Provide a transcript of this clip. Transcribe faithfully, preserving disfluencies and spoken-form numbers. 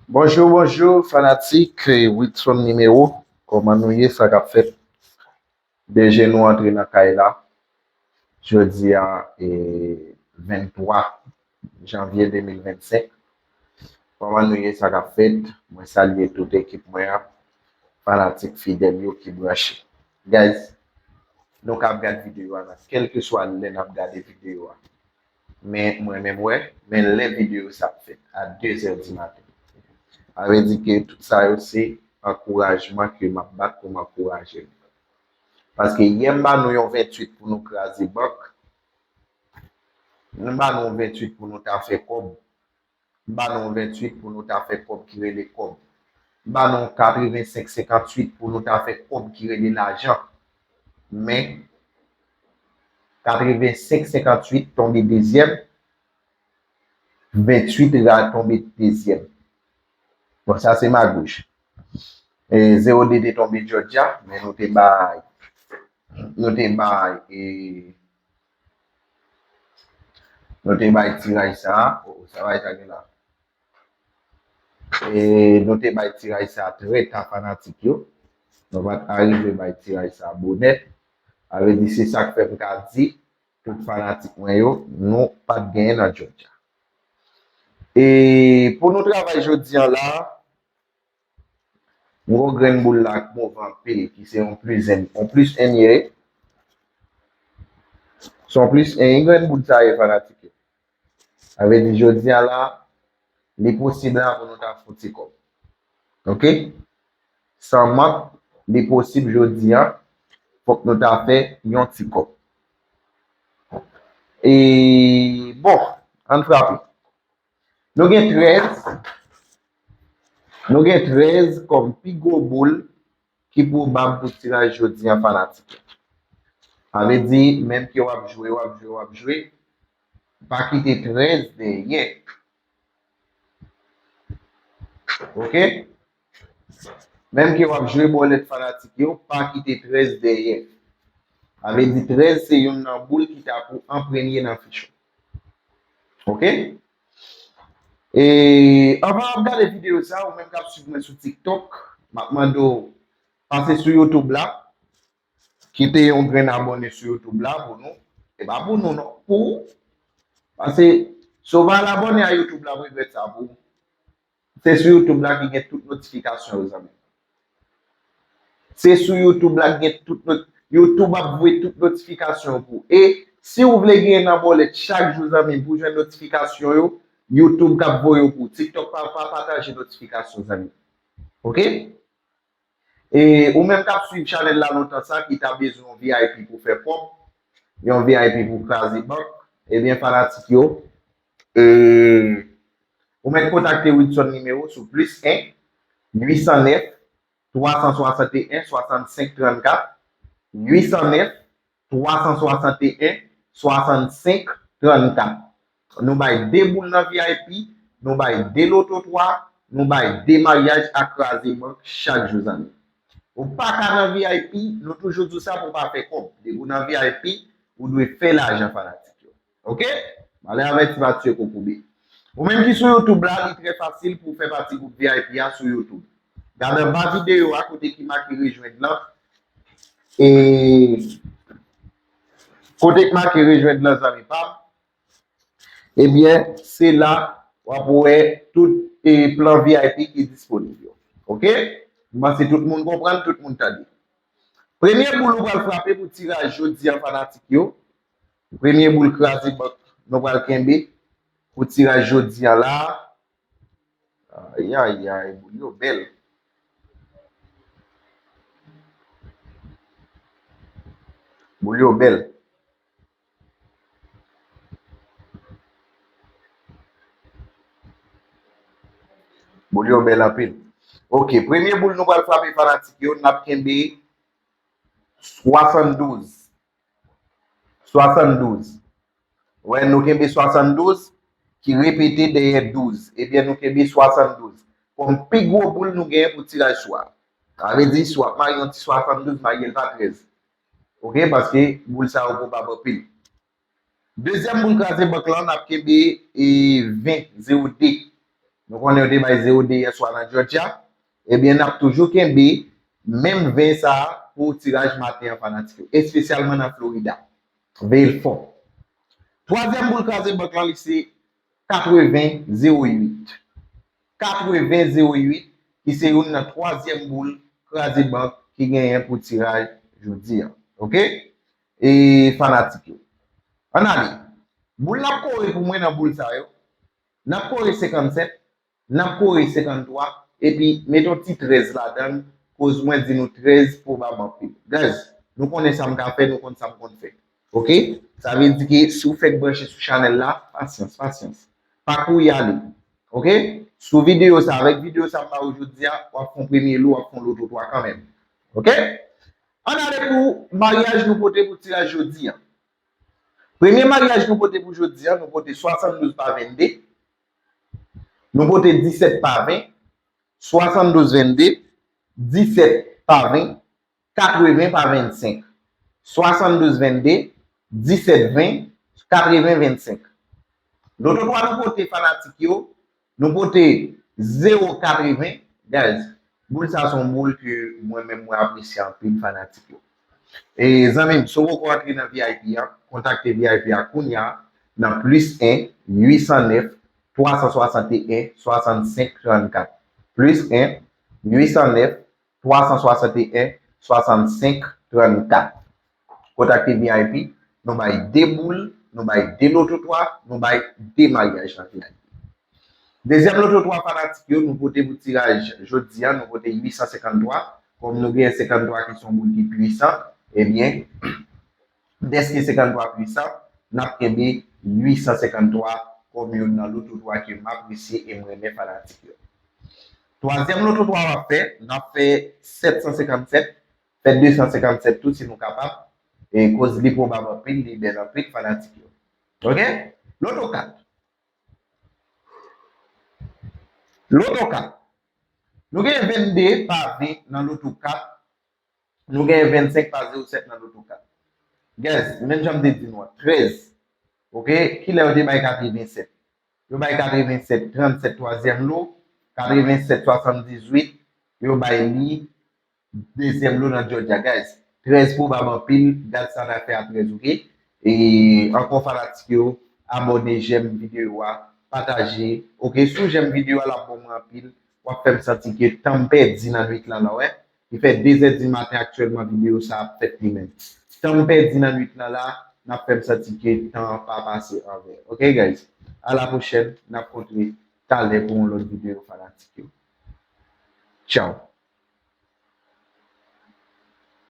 Bonjou, bonjou, fanatik, eh, Wilson Nimewo. Kòman nou ye, sa k ap fèt? Deje nou antre nan kay la. Jodi a, eh, venntwa janvye de mil vennsenk. Kòman nou ye, sa k ap fèt? Mwen salye tout ekip mwen an, fanatik fidèl yo ki branche. Guys, nou ka ap gad videyo a nan kèlkeswa lè n ap gade videyo a. Men mwen menm wè, men lè videyo sa ap fèt a de zè di maten. Sa vle di ke tout sa yo se ankourajman ke m ap bat pou m ankouraje nou. Paske yè m ba nou yon venntuit pou nou kraze bank. M ba nou yon venntuit pou nou ta fè kòb. M ba nou yon venntuit pou nou ta fè kòb ki rele kòb. M ba nou yon katrevensenk senkantuit pou nou ta fè kòb ki rele lajan. Men, katrevensenk senkantuit tonbe dezyèm, venntuit ra tonbe dezyèm. Bon, sa se magouj. E, zewo de te tonbe Georgia, men nou te bay, nou te bay, e, nou te bay tiraj sa a. Oh, oh, sa bay sa gen la. E, nou te bay tiraj sa a trè ta, fanatik yo. Nou pa t arive bay tiraj sa a bonè. Sa vle di se sa k fè m ka di tout fanatik mwen yo, nou pa t genyen nan Georgia. E pou nou travay jodi a la, gwo grenn boul la k move anpil, ki se yon plis en, yon plis en ye. Se yon plis en grenn boul sa ye, fanatik yo. Sa vle di jodi a la, li posib la pou nou ta fè yon ti kòb. Oke? San mank, li posib jodi a, fòk nou ta fè yon ti kòb. E, bon, ann frape. Nou gen trèz. Nou gen trèz kòm pi gwo boul ki pwobab pou tiraj jodi a, fanatik. Sa vle di, menm ke w ap jwe, w ap jwe, w ap jwe, pa kite trèz dèyè. Oke? Menm ke w ap jwe bòlèt, fanatik yo, pa kite trèz dèyè. Sa vle di trèz se youn nan boul ki ta pou an premye nan fich ou. Oke? E anvan w ap gade videyo sa, ou menm k ap swiv mwen sou TikTok, m ap mande w pase sou YouTube la, kite yon grenn abòne sou YouTube la pou nou. E pa pou nou non, pou ou. Paske si w pa al abòne a YouTube la, w regrèt sa pou ou. Se sou YouTube la ki gen tout notifikasyon yo, zanmi. Se sou YouTube la ki gen tout not-, YouTube ap voye tout notifikasyon yo pou ou. E si w vle genyen nan bòlèt chak jou, zanmi, pou w jwenn notifikasyon yo, YouTube k ap voye yo pou ou. TikTok pa, pa pataje notifikasyon, zanmi. Oke? E ou menm k ap swiv chanèl la lontan sa, ki ta bezwen yon V I P pou fè kòb, yon V I P pou kraze bank, ebyen, fanatik yo, e, ou mèt kontakte Wilson Nimewo sou plis en, uit san nèf, twa san swasanteyen, swasannsenk trannkat, uit san nèf, twa san swasanteyen, swasannsenk trannkat. Nou bay de boul nan V I P, nou bay de loto twa, nou bay de maryaj ak kraze bank chak jou, zanmi. Ou pa ka nan V I P, nou toujou di w sa pou w pa fè kòb. Depi w nan V I P, ou dwe fè lajan, fanatik yo. Oke? Malè avèti pa tiye kokobe. Ou menm ki sou YouTube la, li trè fasil pou w fè pati gwoup V I P a sou YouTube. Gade anba videyo a kote ki make rejwenn lan. E kote k make rejwenn lan, zanmi pa m. Ebyen, se la w ap wè tout, e, plan V I P ki disponib yo. Oke? M panse tout moun konprann, tout moun tande. Premye boul ou pral frape pou tiraj jodi a, fanatik yo. Premye boul kraze bank nou pral kenbe pou tiraj jodi a la. Ayayay, boul yo bèl. Boul yo bèl. Boul yo bèl anpil. Oke, premye boul nou pral frape, fanatik yo, n ap kenbe swasanndouz. Swasanndouz. Wè, nou kenbe swasanndouz, ki repete dèyè douz. Ebyen, nou kenbe swasanndouz. Kòm pi gwo boul nou genyen pou tiraj swa. Sa vle di, si w ap marye yon ti swasanndouz, marye l pa trèz. Oke, paske boul sa yo pwobab anpil. Dezyèm boul kraze bank lan, n ap kenbe, e, ven, zewo de. Nou konnen yo te bay zewo de yè swa nan Georgia. Ebyen, n ap toujou kenbe menm ven sa a pou tiraj maten an, fanatik yo, espesyalman nan Florida. Veye l fò. Twazyèm boul kraze bank lan, li se katreven zewo uit. Katreven zewo uit, ki se youn nan twazyèm boul kraze bank ki genyen pou tiraj jodi a. Oke? E fanatik yo. Ann ale. Boul n ap kore pou mwen nan boul sa yo. N ap kore senkannsèt, n ap kore senkanntwa, epi mete yon ti trèz ladan l, koz mwen di nou trèz pwobab anpil. Guys, nou konnen sa m ka fè, nou konn sa m konn fè. Oke? Sa vle di ke si w fèk branche sou chanèl la, pasyans, pasyans. Pa kouri ale. Oke? Sou videyo sa, avèk videyo sa m ba ou jodi a, w ap fè yon premye lo, w ap fè yon loto twa kanmenm. Oke? Ann ale pou maryaj nou pote pou tiraj jodi a. Premye maryaj nou pote pou jodi a, nou pote swasanndouz pa vennde. Nou pote disèt pa ven, swasanndouz vennde, disèt pa ven, katreven pa vennsenk. Swasanndouz vennde, disèt ven, katreven vennsenk. Loto twa nou pote, fanatik yo, nou pote zewo katreven. Guys, boul sa se yon boul ke mwen menm mwen apresye anpil, fanatik yo. E zanmi m, si w poko antre nan V I P a, kontakte V I P a kounye a nan plis en uit san nèf twa san swasanteyen swasannsenk trannkat. Plis en uit san nèf twa san swasanteyen swasannsenk trannkat. Kontakte V I P, nou bay de boul, nou bay de loto twa, nou bay de maryaj nan V I P. Dezyèm loto twa, fanatik yo, nou pote pou tiraj jodi a, nou pote uit san senkanntwa. Kòm nou gen senkanntwa ki se yon boul ki pwisan, ebyen, dèske senkanntwa pwisan, n ap kenbe uit san senkanntwa kòm youn nan loto twa ke m apresye e m renmen, fanatik yo. Twazyèm loto twa w ap fè, n ap fè sèt san senkannsèt, fè de san senkannsèt tou si nou kapab. E koz li pwobab anpil, li bèl anpil, fanatik yo. Oke? Loto kat. Loto kat. Nou gen vennde pa ven nan loto kat. Nou gen vennsenk pa zewo sèt nan loto kat. Guys, menm jan m te di nou an, trèz. Oke? Kilè yo te bay katrevensèt? Yo bay katrevensèt, trannsèt twazyèm lo, katrevensèt swasanndizuit, yo bay li dezyèm lo nan Georgia, guys. Trèz pwobab anpil, gad sa n a fè a trèz, oke? E ankò fanatik yo, abòne, jèm videyo a, pataje, oke? Si w jèm videyo a, l ap bon mwen anpil, w ap fè m santi ke tan m pèdi nan nwit lan la, wè. Li fè dezè di maten aktyèlman videyo sa ap fèt li menm. Tan m pèdi nan nwit lan la, n ap fè m santi ke tan an pa pase anvè. Oke, guys? A la pwochèn, n ap kontre talè pou yon lòt videyo, fanatik yo. Tchaw.